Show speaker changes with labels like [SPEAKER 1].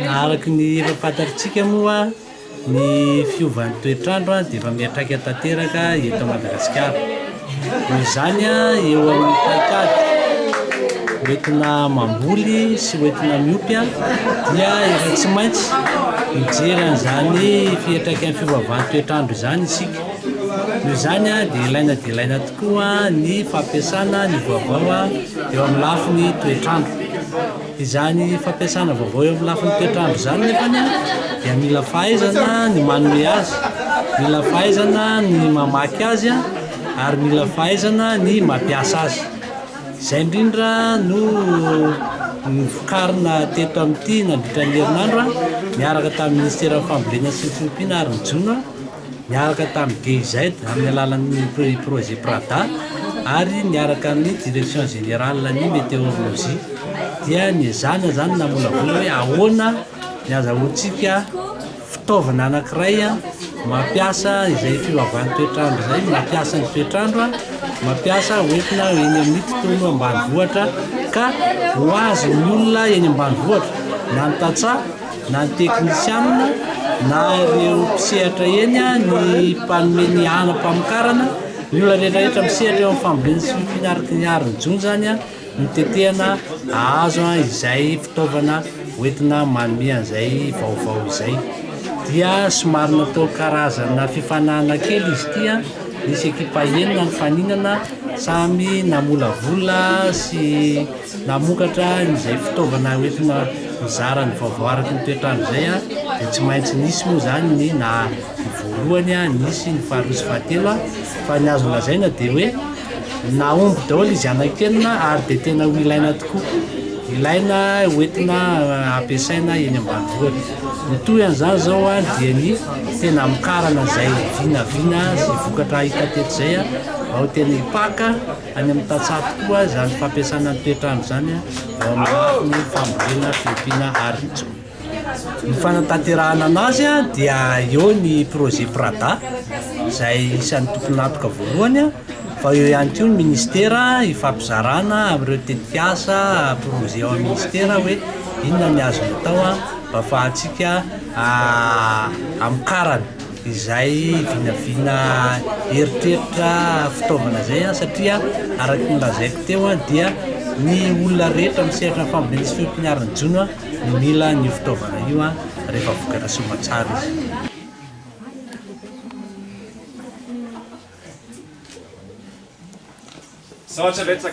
[SPEAKER 1] Araka ny efa fantatritsika moa ny fiovan'ny toetr'andro dia efa miantraika tanteraka eto Madagasikara. Noho izany eo amin'ny paikady hoentina mamboly sy hoentina miompy dia efa tsy maintsy mijery an'izany fiantraikan'ny fiovaovan'ny toetr'andro izany isika. Noho izany dia ilaina dia ilaina tokoa ny fampiasana ny vaovao eo amin'ny lafiny toetr'andro. Izany fampiasana vaovao eo amin'ny lafiny toetr'andro izany nefany dia mila fahaizana ny manome azy, mila fahaizana ny mamaky azy ary mila fahaizana ny mampiasa azy. Izay indrindra no novokarina teto amin'ity nandritra ny herinandro niaraka tamin'ny Ministeran'ny Fambolena sy ny Fiompiana ary ny Jono. niaraka tamin'ny GIZ amin'ny alalan'ny projet PRADA ary niaraka amin'ny Direction Générale ny Météorologie dia niezahana izany namolavola hoe ahoana ny azahoantsika fitaovana anankiray mampiasa izay fiovavan'ny toetr'andro izay, mampiasa ny toetr'andro, mampiasa hoentina eny amin'ny tontolo ambanivohitra ka ho azon'ny olona eny ambanivohitra na ny tantsaha na ny teknisianina na ireo mpisehatra eny, ny mpanome ny hanam-pamokarana, ny olona rehetra rehetra misehatra eo amin'ny fambolena sy fiompiana araka ny ary ny jono izany no tetehana ahazo izay fitaovana hoentina manome an'izay vaovao izay. Dia somary natao karazana fifaninanana kely izy ity, nisy ekipa enina nifaninana, samy namolavola sy Namokatra izay fitaovana hoentina mizara ny vaovao araka ny toetr'andro izay dia tsy maintsy nisy moa izany ny na ny voalohany, nisy ny faharoa sy fahatelo fa ny azo lazaina dia hoe nahomby daholo izy anankenina ary dia tena ho ilaina tokoa, ilaina hoentina ampiasaina eny ambanivohitra. Ny toy an'izany izao dia ny tena hamokarana izay vinavina sy vokatra hita teto izay mba ho tena hipaka Any amin'ny tantsaha tokoa izany fampiasana ny toetr'andro izany eo amin'ny lafiny fambolena, fiompiana ary ny jono. Ny fanatanterahana anazy dia eo ny projet PRADA izay isan'ny tompon'antoka voalohany fa eo ihany koa ny ministera ifampizarana amin'ireo tetikasa projet ao amin'ny ministera hoe inona ny azony atao mba ahafahantsika hamokarana. Izay vinavina eritreritra fitaovana izay satria araka ny lazaiko teo dia ny olona rehetra misehatra amin'ny fambolena sy fiompiana ary ny jono no mila an'io fitaovana io rehefa vokatra soamantsara izy.
[SPEAKER 2] Misaotra betsaka.